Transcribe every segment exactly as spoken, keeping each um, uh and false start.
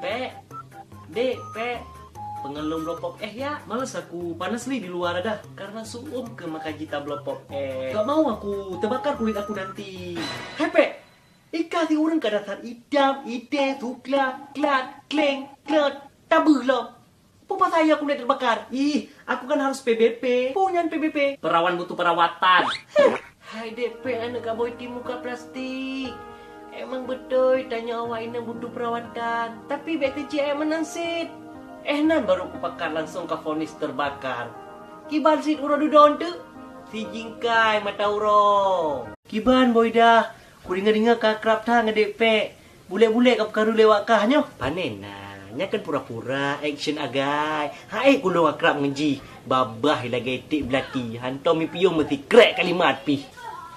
Pek, dek, pek, pengen lôn bloe pop eh ya? Males aku, panas li di luar ada. Karena su'um keu makan jita bloe pop eh. Gak mau aku, terbakar kulit aku nanti. Hei pek, ikah si ureueng ka dasar itam, ite, suklat, klat, kleng, klot, tabeuh lom. Peue pasai aku lé terbakar? Ih, aku kan harus P B P. Peue nyan P B P? Perawan butuh perawatan. Hai dek pek aneuk kaboi timu ka plastik. Emang beutôi tanyoe awak inong butuh perawatan, tapi bèk teuciek meunan cit. Eh nan baru kupakat langsung ka vonis terbakar. Kiban cit uroe dudoe teuk? Si jingkai mata uroe. Kiban Boidah, kudeungo-deungo ka akrab that ngon dek pek. Bulèk-bulèk ka peukaru lewat kah nyoe? Pane na, nyan kan pura-pura, action agai. Hai ku lôn akrab ngon jih. Babah lagèe iték beulati, hantom mipiôh meusikrek kalimat pih.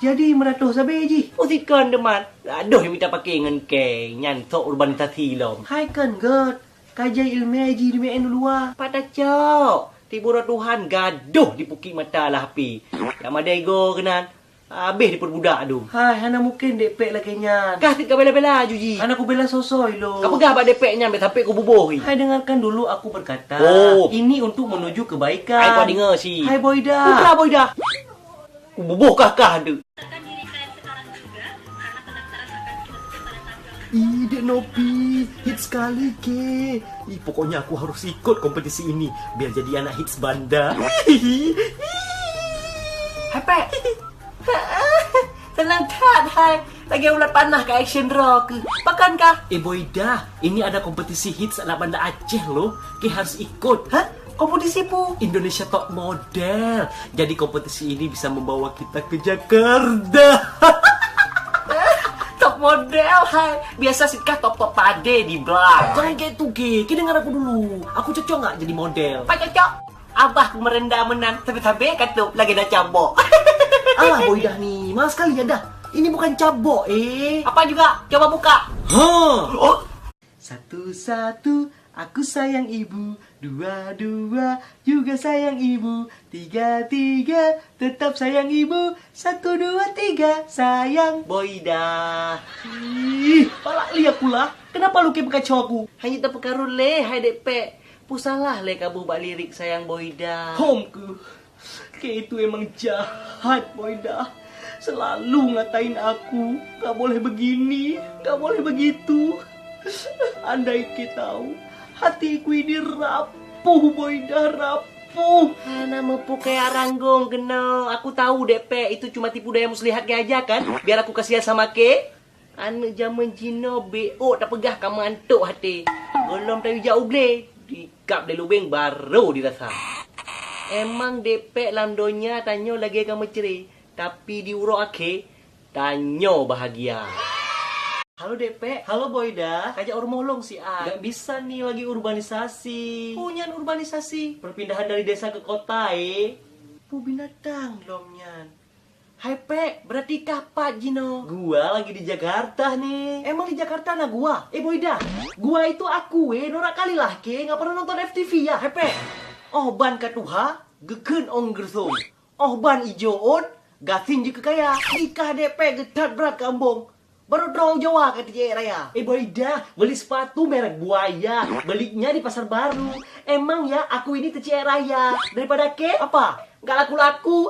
Jadi meuratoh sabe jih? Oh sikon teuma, adoh mita paké ngon keng, nyan sok urbanisasi lom. Hai kan gèt, ka jai ileumèe jih dimeu'en u luwa. Pat tacok, tiboh roh Tuhan gadoh dipuki mata lah api. Dak madai go keunan, habéh dipeurbudak dum. Hai, hana mungken dek pek lagèe nyan. Kah cit ka bela-bela aju jih. Hana kubela soe-soe lôn. Ka peugah bak dek pek nyan bèk sampé kububoh hi. Hai, dengarkan dulu aku berkata. Oh. Ini untuk menuju kebaikan. Hai, kau deungo si. Hai, Boidah. Peugah Boidah. Kububoh kah-kah tu. Ih, Dek Nopi, hits sekali ke. Ih, pokoknya aku harus ikut kompetisi ini biar jadi anak hits banda. Hai pek. Seunang that hai. Lagèe ulat panah ka action rock. Pakon kah? Eh Boidah, ini ada kompetisi hits anak banda Aceh loh. Ke harus ikut. Hah? Kompetisi peue? Indonesia Top Model. Jadi kompetisi ini bisa membawa kita ke Jakarta. Top model hai. Biasa cit kah top-top padé di blang. Jangan kayak itu, Ki. Ki dengar aku dulu. Aku cocok nggak jadi model? Pak cocok. Abah ku meurenda meunan, sabe-sabe ka top lagèe na cabok. Alah, Boidah ni, mahal sekali ya dah. Ini bukan cabok, eh. Apa juga? Coba buka. Ha. Oh. Satu-satu, aku sayang ibu. Dua-dua, juga sayang ibu. Tiga-tiga, tetap sayang ibu. Satu, dua, tiga, sayang. Boidah. Ih, palak li aku lah. Kenapa lu ke bekacau aku? Hanya terpengaruh lé, hai dek pek. Peue salah lé kaboh bak lirik sayang Boidah? Hom keuh. Kek itu emang jahat, Boidah. Selalu ngatain aku, nggak boleh begini, nggak boleh begitu. Andai kau tahu, hatiku ini rapuh, Boidah, rapuh. Hana meupukée aranggong keunoe. Aku tahu dek pek itu cuma tipu daya muslihat ke aja kan? Biar aku kasihan sama ke. Aneuk jameun jinoe beuôt tapeugah ka meuantok até. Gohlom tayue jak u glé, dikab lé lubeng barô dirasa. Emang dek pek lam donya tanyoe lagée ka meucre, tapi di uroe akhé tanyoe bahagia. Halo dek pek, halo Boidah, kajak u rumoh lôn siat. Gak bisa ni lagi urbanisasi. Peue nyan urbanisasi? Perpindahan dari desa ke kota, eh. Peue binatang lom nyan. Hai pek, berarti kah pat jinoe? Gua lagi di Jakarta nih. Emang di Jakarta na gua? Eh Boidah, gua itu aku eh, norak kali lah ke, nggak pernah nonton F T V ya? Hai pek, oh ban ka tuha, geukheun ong geusong. Oh ban ijo ôn, gasien jeuet keu kaya. Nikah dek pek geutat brat keu ambong. Baru droe Jawa ka teuciek raya. Eh Boidah, beli sepatu merek Buaya. Belinya di Pasar Baru. Emang ya aku ini teuciek raya. Daripada ke? Apa? Nggak laku-laku.